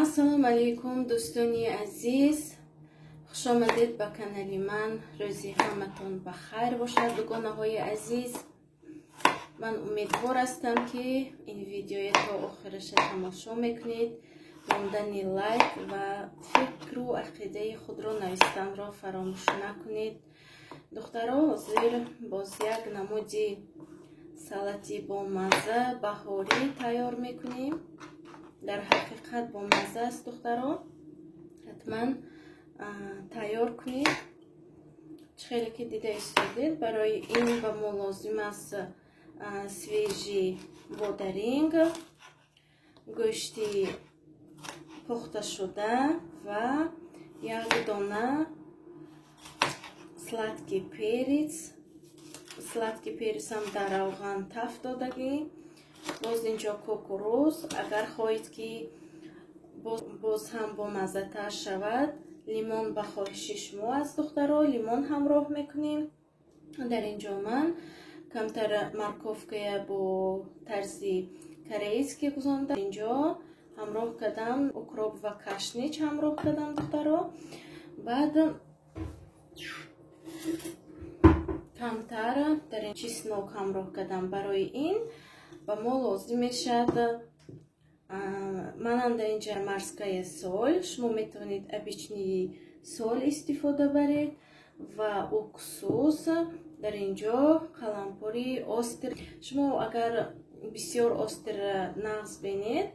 Ассалому алайкум дӯстони азиз, хуш омадед ба канали ман. Рӯзи ҳаматон ба хайр бошад, дугонаҳои азиз. Ман умедвор ҳастам, ки ин видеоя то охираша тамошо мекунед. Мондани лайк ва фикру ақидаи худро навистанро фаромӯш накунед. Духтаро, ҳозир боз як намуди салати бомазза баҳорӣ тайёр мекунем. Дар ҳақиқат бомазза аст, духтаро, ҳатман тайёр кунед. Чӣ хеле ки дида истодед, барои ин ба мо лозим аст свежий бодаринг, гӯшти пухташуда ва як дона сладкий перец. Сладкий перец ҳам дар равған таф додагӣ. Боз инҷо кукуруз. Агар хоҳед, ки боз ҳам бомаззатар шавад, лимон ба хоҳиши шумо аст, духтаро, лимон ҳамроҳ мекунем. Дар инҷо ман камтар морковкая бо тарзи корейский гузондам. Инҷо ҳамроҳ кардам укроп ва кашнич ҳамроҳ кардам, духтаро. Баъд камтар дар ин чеснок ҳамроҳ кардам. Барои ин ба мо лозим мешавад, манам дар инҷа морская соль, шумо метавонед обычный соль истифода баред, ва уксус. Дар инҷо қалампури остер. Шумо агар бисёр остер нағз бинед,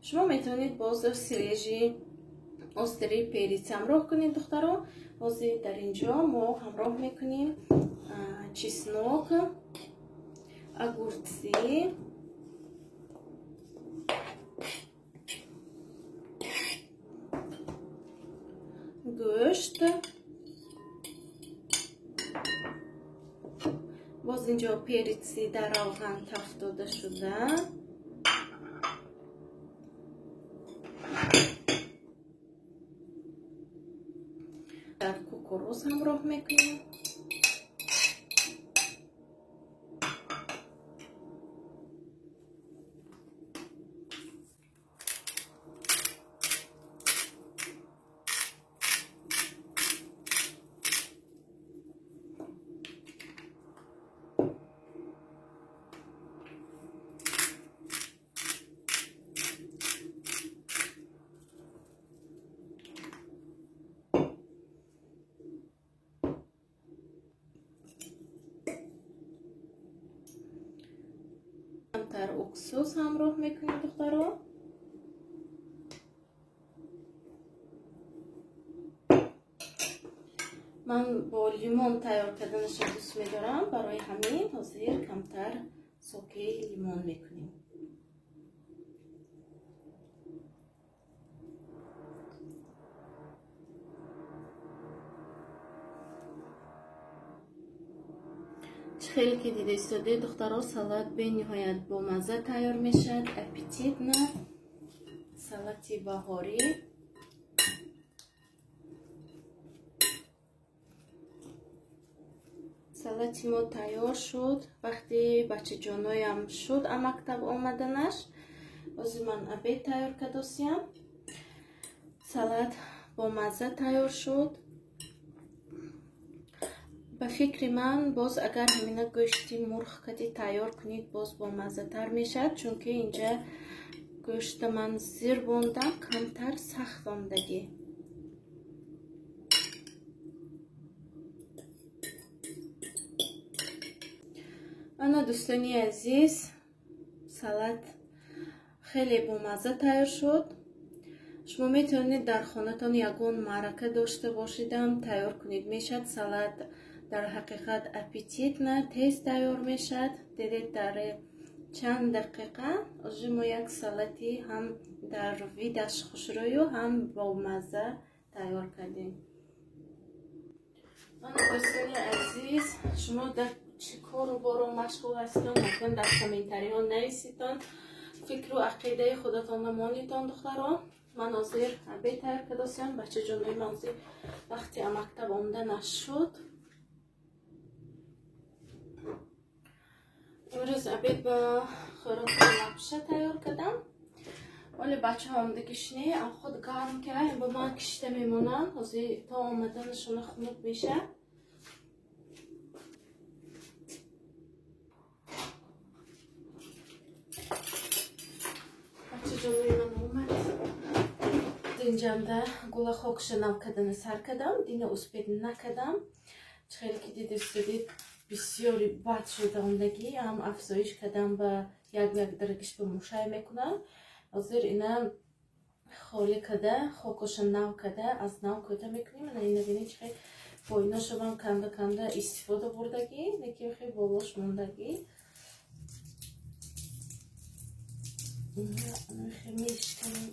шумо метавонед боз свежий остери перец ҳамроҳ кунед, духтаро. Ҳозир дар инҷо мо ҳамроҳ мекунем чеснок, огурцы, гӯшт. Боз инҷо переци дар равған таф дода шуда. Дар кукуруз ҳамроҳ мекунем. Камтар уксус ҳамроҳ мекунем, духтаро. Ман бо лимон тайёр карданашро дӯст медорам, барои ҳамин ҳозир камтар соки лимон мекунем. Хеле ки дида истодед, духтаро, салат бениҳоят бомазза тайёр мешавад, аппетитно, салати баҳорӣ. Салати мо тайёр шуд. Вақти бачаҷоноям шуд а мактаб омаданаш, ҳозир ман обед тайёр кардосиям. Салат бомазза тайёр шуд. Ба фикри ман, боз агар ҳамина гӯшти мурғ кати тайёр кунед, боз бомаззатар мешавад, чунки инҷа гӯшта ман зир бондам, камтар сахт ондагӣ. Ана, дӯстони азиз, салат хеле бомазза тайёр шуд. Шумо метавонед дар хонатон ягон маърака дошта бошедам тайёр кунед. Мешавад салат дар ҳақиқат аппетитно, тез тайёр мешавад. Дидед, дар чанд дақиқа ҳозир мо як салати ҳам дар видаш хушрӯю ҳам бомазза тайёр кардем. Ана, дӯстони азиз, шумо дар чӣ кору боро машғул ҳастон, ҳатман дар комментариҳо нависитон, фикру ақидаи худатонро монитон, духтаро. Ман ҳозир обед тайёр кардосиям. Бачаҷонои ман ҳозир вақти мактаб омада нашуд. Имрӯз обед ба хӯроки лапша тайёр кардам. Оли бачаҳо омадагишне, худ гарм ки бо ман кишта мемонам. Ҳозир то омаданашона хунук меша. Бачаҷонои ман омад. Динҷанда гула хокша нав кардана сар кардам, дина успед накардам. Хеле ки дидистодид бисёри бад шуда ондагӣ, ҳам афзоиш кардам ба як як дарагиш ба мушай мекунам. Ҳозир ина холӣ када, хокоша нав када, аз нав кӯта мекунем. Ана ина бинед чӣ хел поиношавам канда канда истифода бурдагӣ, лекин хел болош мондагӣ. Ина хел мешиканем.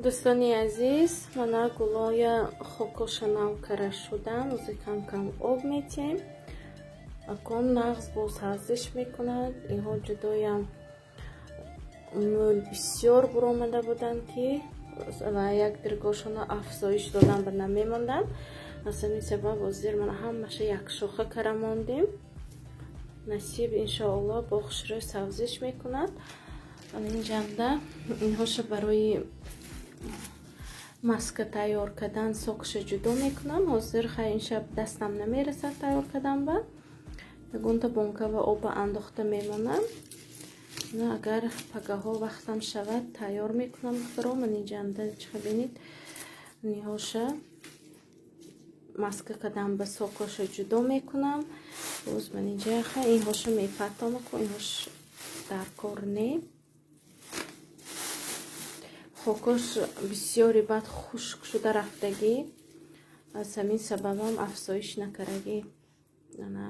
Дӯстони азиз, мана гулоя хокоша нав кара шудам. Ҳозир кам-кам об метиҳем. Акон нағз боз ҳазиш мекунад. Инҳо ҷудоям мӯл бисёр буромада буданд, ки ва як диргошона афзоиш додан ба намемонданд. Аз ҳамин сабаб ҳозир мана ҳамаша якшоха кара мондем. Насиб иншоаллоҳ бо хушрӯй савзиш мекунад. Инҷанда инҳоша барои маска тайёр кардан сокша ҷудо мекунам. Ҳозир хай ин шаб дастам намерасад тайёр кардан ба. Ягонта бонка ва оба андохта мемонам. Агар пагаҳо вақтам шавад тайёр мекунам. Духтаро, ман инҷанда чӣ бинед, ниҳоша маска кардан ба сокоша ҷудо мекунам. Боз ман инҷа хай инҳоша мепартом, ку инҳош дар кор не. Хокош бисёри бад хушк шуда рафтагӣ, аз ҳамин сабабам афзоиш накардагӣ. Ана